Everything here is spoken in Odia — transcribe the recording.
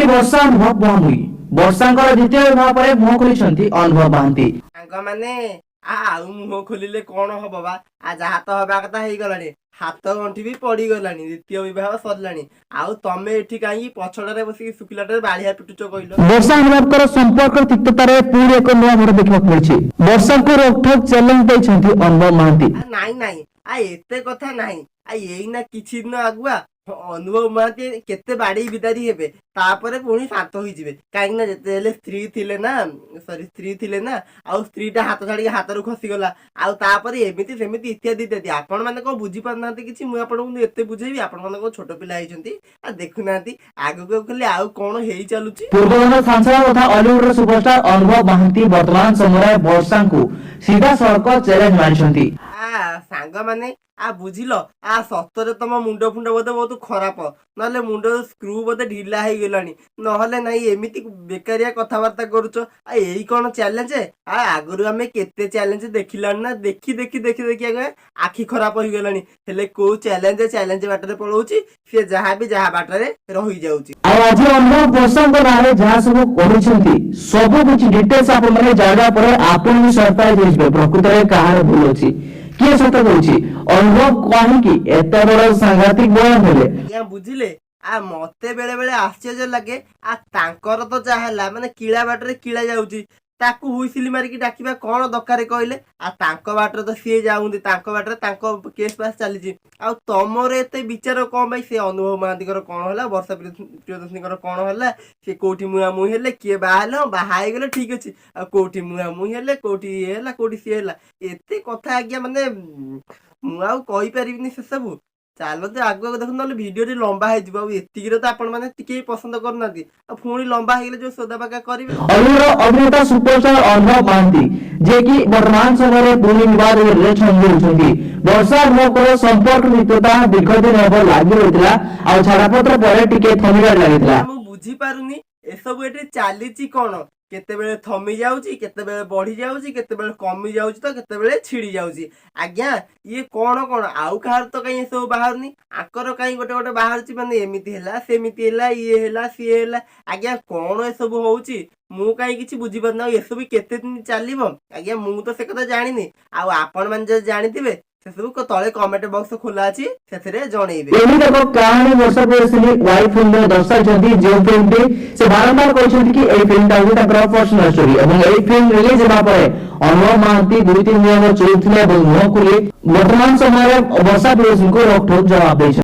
ପୁଣି ବର୍ଷା ଅନୁଭବ ମୁହାଁମୁହିଁ। ବର୍ଷାଙ୍କର ଦ୍ୱିତୀୟ ବିବାହ ପରେ ମୁହଁ ଖୋଲିଛନ୍ତି ଅନୁଭବ ମହାନ୍ତି। ସାଙ୍ଗମାନେ, ଆଉ ମୁହଁ ଖୋଲିଲେ କଣ ହବ ବା? ଯାହା ତ ହବା କଥା ହେଇଗଲାଣି, ହାତ ଗଣ୍ଠି ବି ପଡିଗଲାଣି, ଦ୍ୱିତୀୟ ବିବାହ ସରିଲାଣି। ଆଉ ତମେ ଏଠି କାହିଁକି ପଛଟାରେ ବସିକି ଶୁଖିଲାଟାରେ ବାଳିଆ ପିଟୁଛ କହିଲ? ବର୍ଷା ଅନୁଭବଙ୍କର ସମ୍ପର୍କ ତିକ୍ତତାରେ ପୁଣି ଏକ ନୂଆ ମୋଡ଼ ଦେଖିବାକୁ ମିଳିଛି। ବର୍ଷାଙ୍କୁ ରୋକଠୋକ ଚ୍ୟାଲେଞ୍ଜ ଦେଇଛନ୍ତି ଅନୁଭବ ମହାନ୍ତି। ନାଇଁ ନାଇଁ, ଏତେ କଥା ନାହିଁ। ଏଇନା କିଛି ଦିନ ଆଗୁଆ ଅନୁଭବ ମହାନ୍ତି କେତେ ବାଡେଇ ବିଦାରି ହେବେ, ତାପରେ ପୁଣି ଶାନ୍ତ ହୋଇଯିବେ। କାହିଁକି ନା ଯେତେ ହେଲେ ସ୍ତ୍ରୀ ଥିଲେ ନା, ସରି, ସ୍ତ୍ରୀ ଥିଲେ ନା, ଆଉ ସ୍ତ୍ରୀଟା ହାତ ଛାଡିକି ହାତରୁ ଖସିଗଲା, ଆଉ ତାପରେ ଏମିତି ସେମିତି ଇତ୍ୟାଦି ଇତ୍ୟାଦି। ଆପଣ ମାନେ କଣ ବୁଝିପାରୁନାହାନ୍ତି କିଛି? ମୁଁ ଆପଣଙ୍କୁ ଏତେ ବୁଝେଇବି? ଆପଣ ମାନେ କଣ ଛୋଟ ପିଲା ହେଇଛନ୍ତି? ଦେଖୁନାହାନ୍ତି ଆଗକୁ ଖାଲି ଆଉ କଣ ହେଇ ଚାଲୁଛି। ପୂର୍ବତନ ସାଂସଦ ତଥା ଅଲିଉଡର ସୁପରଷ୍ଟାର ଅନୁଭବ ମହାନ୍ତି ବର୍ତ୍ତମାନ ସମୟରେ ବର୍ଷାଙ୍କୁ ସିଧାସଳଖ ଚ୍ୟାଲେଞ୍ଜ ମାରିଛନ୍ତି। ସାଙ୍ଗମାନେ, ବୁଝିଲ, ସତରେ ତମ ମୁଣ୍ଡ ଫୁଣ୍ଡ ବୋଧେ ବହୁତ ଖରାପ, ନହେଲେ ମୁଣ୍ଡ ସ୍କ୍ରୁ ବୋଧେ ଢିଲା ହେଇଗଲାଣି, ନହେଲେ ନାଇଁ ଏମିତି ବେକାରିଆ କଥାବାର୍ତ୍ତା କରୁଛ। ଏଇ କଣ ଚ୍ୟାଲେଞ୍ଜ? ଆଗରୁ ଆମେ କେତେ ଚ୍ୟାଲେଞ୍ଜ ଦେଖିଲାଣି ନା, ଦେଖି ଦେଖି ଦେଖି ଦେଖି ଆଗ ଆଖି ଖରାପ ହେଇଗଲାଣି। ହେଲେ କୋଉ ଚ୍ୟାଲେଞ୍ଜ ଚ୍ୟାଲେଞ୍ଜ ବାଟରେ ପଳଉଛି, ସିଏ ଯାହା ବି ଯାହା ବାଟରେ ରହିଯାଉଛି। ଆଉ ଆଜି ଅନୁଭବ ବର୍ଷାଙ୍କ ନାଁରେ ଯାହା ସବୁ କହିଛନ୍ତି, ସବୁ କିଛି ଡିଟେଲ୍ସ ଆପଣମାନେ ଜାଣିବା ପରେ ଆପଣ ବି ସରପ୍ରାଇଜ ହେଇଯିବେ। ପ୍ରକୃତରେ କାହାର ଭୁଲ ଅଛି, କିଏ ସତ କହୁଛି, ଅନୁଭବ କାହିଁକି ଏତେ ବଡ ସାଂଘାତିକ ବୟାନ ଦେଲେ? ଆଜ୍ଞା ବୁଝିଲେ, ମତେ ବେଳେ ବେଳେ ଆଶ୍ଚର୍ଯ୍ୟ ଲାଗେ। ତାଙ୍କର ତ ଯାହା ହେଲା ମାନେ କିଳା ବାଟରେ କିଳା ଯାଉଛି, ତାକୁ ହୁଇସିଲି ମାରିକି ଡାକିବା କଣ ଦରକାର କହିଲେ? ତାଙ୍କ ବାଟରେ ତ ସିଏ ଯାଉନ୍ତି, ତାଙ୍କ ବାଟରେ ତାଙ୍କ କେସ୍ ବାସ୍ ଚାଲିଛି, ଆଉ ତମର ଏତେ ବିଚାର କଣ ପାଇଁ? ସେ ଅନୁଭବ ମହାନ୍ତିଙ୍କର କଣ ହେଲା, ବର୍ଷା ପ୍ରିୟଦର୍ଶିନୀଙ୍କର କଣ ହେଲା, ସେ କୋଉଠି ମୁହାଁମୁହିଁ ହେଲେ, କିଏ ବାହା ହେଲେ? ହଁ, ବାହା ହେଇଗଲେ ଠିକ ଅଛି, ଆଉ କୋଉଠି ମୁହାଁମୁହିଁ ହେଲେ, କୋଉଠି ଇଏ ହେଲା, କୋଉଠି ସିଏ ହେଲା, ଏତେ କଥା ଆଜ୍ଞା ମାନେ ମୁଁ ଆଉ କହିପାରିବିନି ସେସବୁ। ଚାଲନ୍ତୁ ଆଗକୁ ଆଗକୁ ଦେଖନ୍ତୁ, ନହେଲେ ଭିଡିଓଟି ଲମ୍ବା ହେଇଯିବ। ଆଉ ଏତିକିରେ ତ ଆପଣ ମାନେ ଟିକେ ବି ପସନ୍ଦ କରୁନାହାନ୍ତି, ଆଉ ପୁଣି ଲମ୍ବା ହେଇଗଲେ ଯୋଉ ସୋଦା ପାକା କରିବେ। ଅଲିଉଡର ଅଭିନେତା ସୁପରଷ୍ଟାର ଅନୁଭବ ମହାନ୍ତି, ଯିଏକି ବର୍ତ୍ତମାନ ସମୟରେ ପୁଣି ବିବାଦରେ ଛନ୍ଦି ହେଉଛନ୍ତି। ବର୍ଷା ଅନୁଭବଙ୍କର ସମ୍ପର୍କ ମିତ୍ରତା ଦୀର୍ଘ ଦିନ ହେବ ଲାଗି ରହିଥିଲା, ଆଉ ଛାଡପତ୍ର ପରେ ଟିକେ ଥମିବାରେ ଲାଗିଥିଲା। ମୁଁ ବୁଝିପାରୁନି ଏସବୁ ଏଠି ଚାଲିଛି କଣ? କେତେବେଳେ ଥମି ଯାଉଛି, କେତେବେଳେ ବଢି ଯାଉଛି, କେତେବେଳେ କମି ଯାଉଛି, ତ କେତେବେଳେ ଛିଡି ଯାଉଛି। ଆଜ୍ଞା, ଇଏ କଣ କଣ? ଆଉ କାହାର ତ କାହିଁ ଏସବୁ ବାହାରୁନି, ଆଙ୍କର କାହିଁ ଗୋଟେ ଗୋଟେ ବାହାରୁଛି? ମାନେ ଏମିତି ହେଲା, ସେମିତି ହେଲା, ଇଏ ହେଲା, ସିଏ ହେଲା। ଆଜ୍ଞା, କଣ ଏସବୁ ହଉଛି? ମୁଁ କାହିଁ କିଛି ବୁଝିପାରୁନି। ଆଉ ଏସବୁ କେତେ ଦିନ ଚାଲିବ ଆଜ୍ଞା? ମୁଁ ତ ସେ କଥା ଜାଣିନି। ଆଉ ଆପଣ ମାନେ ଯଦି ଜାଣିଥିବେ, ସେସବୁ ତଳେ କମେଣ୍ଟ ବକ୍ସ ଖୋଲା ଅଛି, ସେଥିରେ ଜଣେଇବେ। ଏମିତି ଏକ କାହାଣୀ ବର୍ଷା ପ୍ରିୟଦର୍ଶିନୀ ୱାଇଫ ଫିଲ୍ମରେ ଦର୍ଶାଇଛନ୍ତି, ଯେଉଁ ଫିଲ୍ମଟି ସେ ବାରମ୍ବାର କହିଛନ୍ତି କି ଏହି ଫିଲ୍ମଟା ହେଉଛି ତାଙ୍କର ପର୍ସନାଲ ଷ୍ଟୋରି। ଏବଂ ଏହି ଫିଲ୍ମ ରିଲିଜ ହେବା ପରେ ଅନୁଭବ ମହାନ୍ତି 2-3 ଦିନ ଚୁପ୍ ଥିଲେ ଏବଂ ମୁହଁ ଖୋଲି ବର୍ତ୍ତମାନ ସମୟରେ ବର୍ଷା ପ୍ରିୟଦର୍ଶିନୀଙ୍କୁ ରୋକଠୋକ ଜବାବ ଦେଇଛନ୍ତି।